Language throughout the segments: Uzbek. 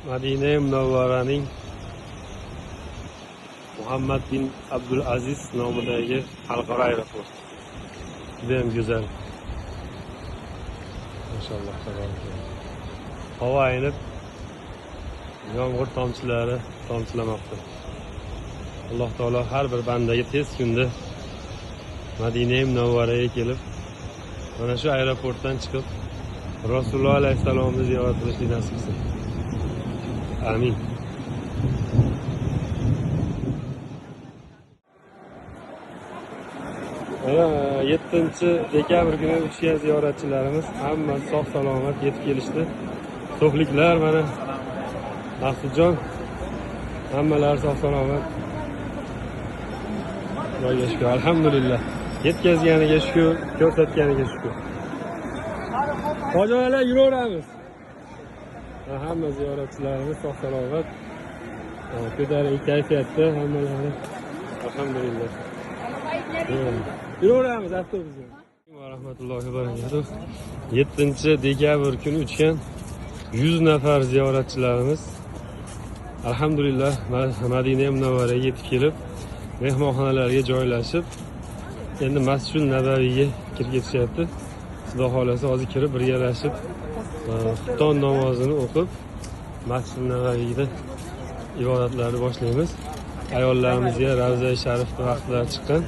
Madina Munavvaraning Muhammad bin Abdul Aziz nomidagi xalqaro aeroport. Juda ham go'zal. Mashalloh, taborakalloh. Havo aynib, yomg'ir tomchilari tomchilamoqda. Alloh taolo har bir bandaga tez kunda Madina Munavvaraga kelib, mana shu aeroportdan chiqib Rasululloh alayhissalomni ziyorat qilishni nasib qilsin. Amin. Mana 7 dekabr kuni uchgan ziyoratchilarimiz hammasi sog' salomat yetib kelishdi. So'xliklar mana, Maqsudjon, hammalari sog' salomat. Xudoga shukur, alhamdulillah. Yetkazganiga shukur, ko'rsatganiga shukur. Hojilar, yuraveramiz. Hamma ziyoratchilarimiz sog' salomat, ko'tarinki kayfiyatda hammalari. Alhamdulillah. Yuraveramiz avtobusga. Va rahmatullohi va barakatuh. 7 dekabr kuni uchgan 100 nafar ziyoratchilarimiz alhamdulillah Madina Munavvaraga yetib kelib, mehmonxonalarga joylashib, endi Masjid Nabaviyga kirib ketishyapti. Xudo xohlasa, hozir kirib birgalashib xufton namozini o'qib, Masjid Nabaviyda ibodatlarni boshlaymiz. Ayollarimizga Ravzai Sharifda vaqtlari chiqqan.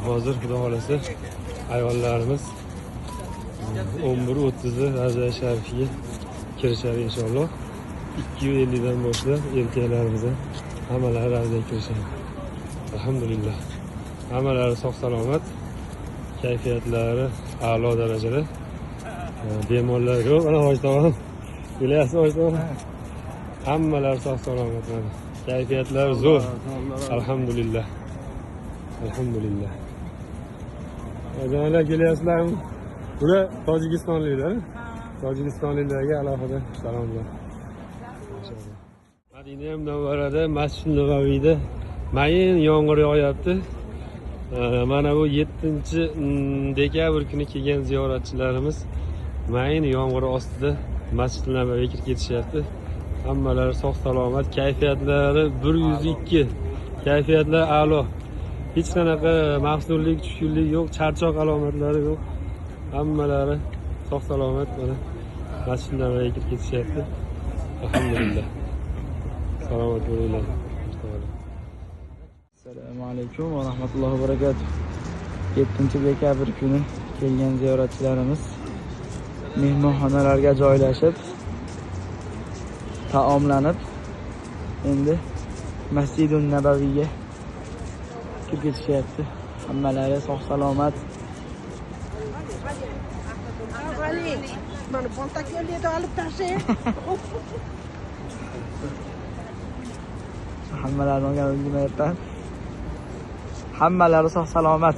Hozir Xudo xohlasa, ayollarimiz 11:30da Ravzai Sharifiga kirishadi inshaalloh. 2:50dan boshlab erkaklarimiz ham hammalari ravzaga kirishadi. Alhamdulillah. Hammalari sog' salomat, kayfiyatlari a'lo darajada. Bemorlar yo'q. Mana hoji tog'am. Kelyapsiz, hoji tog'am? Hammalari sog' salomat mana. Kayfiyatlari zo'r. Alhamdulillah. Alhamdulillah. Hojilar, kelyapsizlarmi? Bular tojikistonliklar. Tojikistonliklarga alohida salomlar. Madina Munavvarada, Masjid Nabaviyda mayin yomg'ir yog'yapti. Mana bu 7 dekabr kuni kelgan ziyoratchilarimiz mayin yomg'ir ostida Masjid Nabaviyga kirib ketishyapti. Hammalari sog' salomat, kayfiyatlari 102. Kayfiyatlar a'lo. Hech qanaqa mahzunlik, tushkunlik yo'q, charchoq alomatlari yo'q. Hammalari sog' salomat mana Masjid Nabaviyga kirib ketishyapti. Alhamdulillah. Salomat bo'linglar. Assalomu alaykum va rahmatullohi va barakatuh. 7 dekabr kuni kelgan ziyoratchilarimiz mehmonxonalarga joylashib, taomlanib, endi Masjidun Nabaviyga kirib ketishyapti. Hammalari sog' salomat. Mana boltako'lni olib tashlang. Hammalarini olgan ulgurmayapman. Hammalari sog' salomat.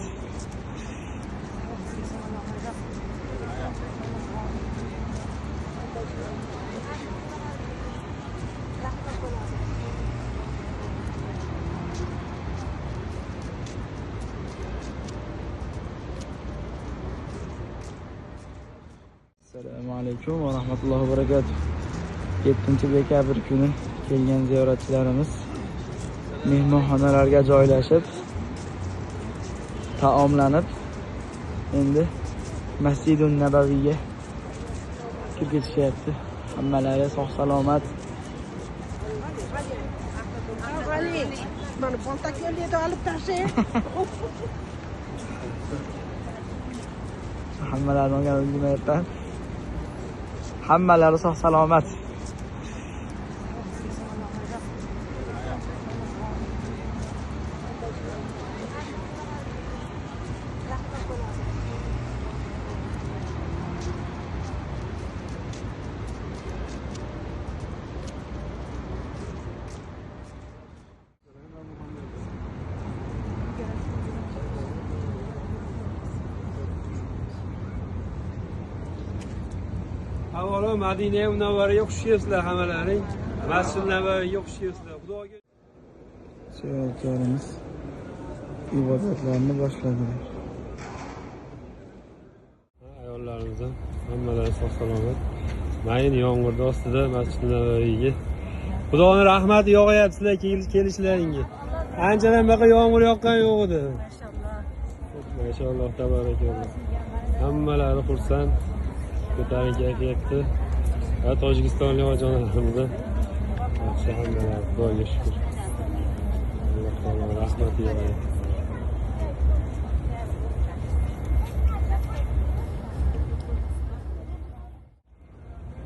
Assalomu alaykum va rahmatullohi va barakatuh. 7 dekabr kuni kelgan ziyoratchilarimiz mehmonxonalarga joylashib, taomlanib, endi Masjidun Nabaviyga kirib ketishyapti. Hammalari sog' salomat. Mana boltako'lni olib tashlang. Hammalarini olgan ulgurmayapman. Hammalari sog' salomat. Avvalo Madina Munavvaraga xush kelibsizlar hammalaring. Masjid Nabaviyga xush kelibsizlar. Xudoga Ziyoratchilarimiz ibodatlarni boshladilar. Ayollarimiz ham hammalari sog' salomat. Mayin yomg'irni ostida Masjid Nabaviyga. Xudoning rahmati yog'yapti sizlar kelishlaringga. Anchadan buyoqqa yomg'ir yoqqan yo'q edi. Mashalloh, tabarakalloh. Hammalari xursand, ko'tarinki kayfiyatda. Va tojikistonlik ojonalarimiz ham yaxshi, hammalari Xudoga shukr. Alloh taolo rahmati yog'yapti.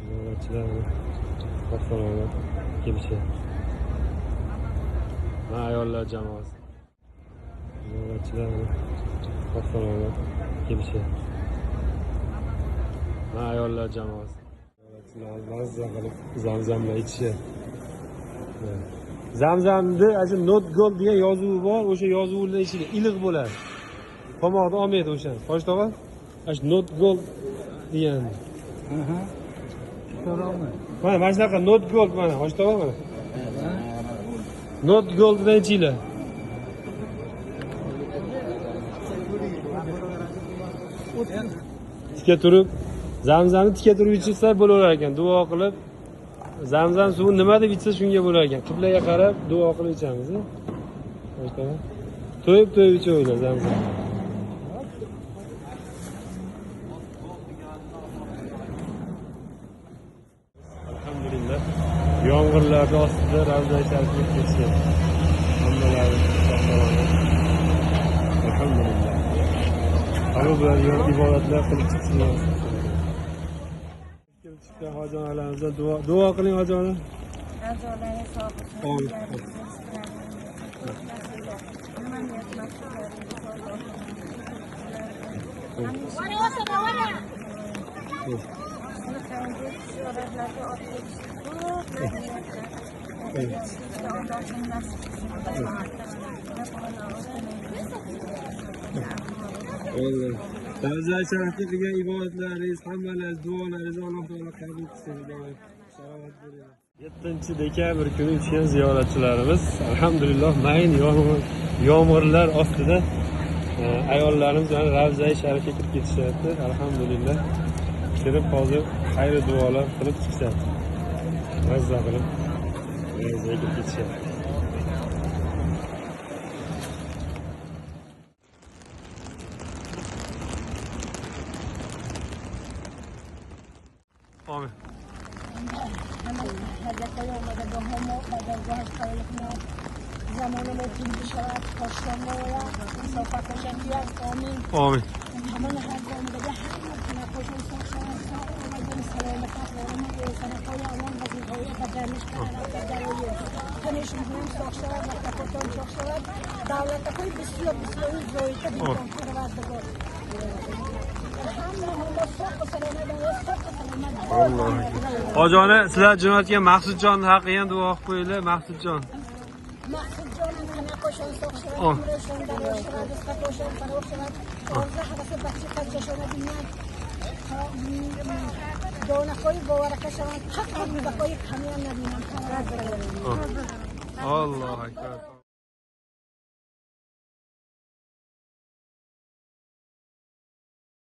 Ziyoratchilar sog' salomat kelishyapti. Mana ayollar jamoasi. Ziyoratchilar sog' salomat kelishyapti. Mana ayollar jamoasi. Ziyoratchilar mazza qilib zamzamlar ichishyapti. Zamzamni ana Not Gold degan yozuvi bor, o'sha yozuvni ichida iliq bo'ladi. Tomoqni olmaydi o'shani. Hoji tog'a, ana shu Not Gold degan. Mana mana shunaqa Not Gold mana, Hoji tog'a mana. Not Golddan ichinglar. Tika turib, zamzamni tika turib ichsa bo'laverar ekan, duo qilib. Zamzam suvi nima deb ichsa shunga bo'lar ekan. Qiblaga qarab duo qilib ichamiz. To'yib to'yib ichaveradi zamzam. Alhamdulillah. Yomg'irlarning ostida Ravza sharifga ketishyapti. Hammalari sog' salomat. Alhamdulillah. Hamma bular ibodatlar qilib chiqsin. Chiqqan hojonalarimizni duo qiling hojona. A'zolaringiz sog' bo'lsin. Ravza sharifga qilgan ibodatlaringiz, hammalaringiz duolaringizni Alloh taolo qabul qilsin. Salomat bo'linglar. 7 dekabr kuni uchgan ziyoratchilarimiz alhamdulillah mayin yomg'irlar ostida ayollarimiz mana Ravza sharifga kirib ketishyapti. Alhamdulillah. Kirib hozir xayr duolar qilib chiqishyapti. Mazza qilib Ravzaga kirib ketishyapti. Amin. Amin. Hojona, sizlar jo'natgan Maqsudjonning haqqiga ham duo qilib qo'yinglar, Maqsudjon. Maqsudjonim qanaqa Allohu akbar.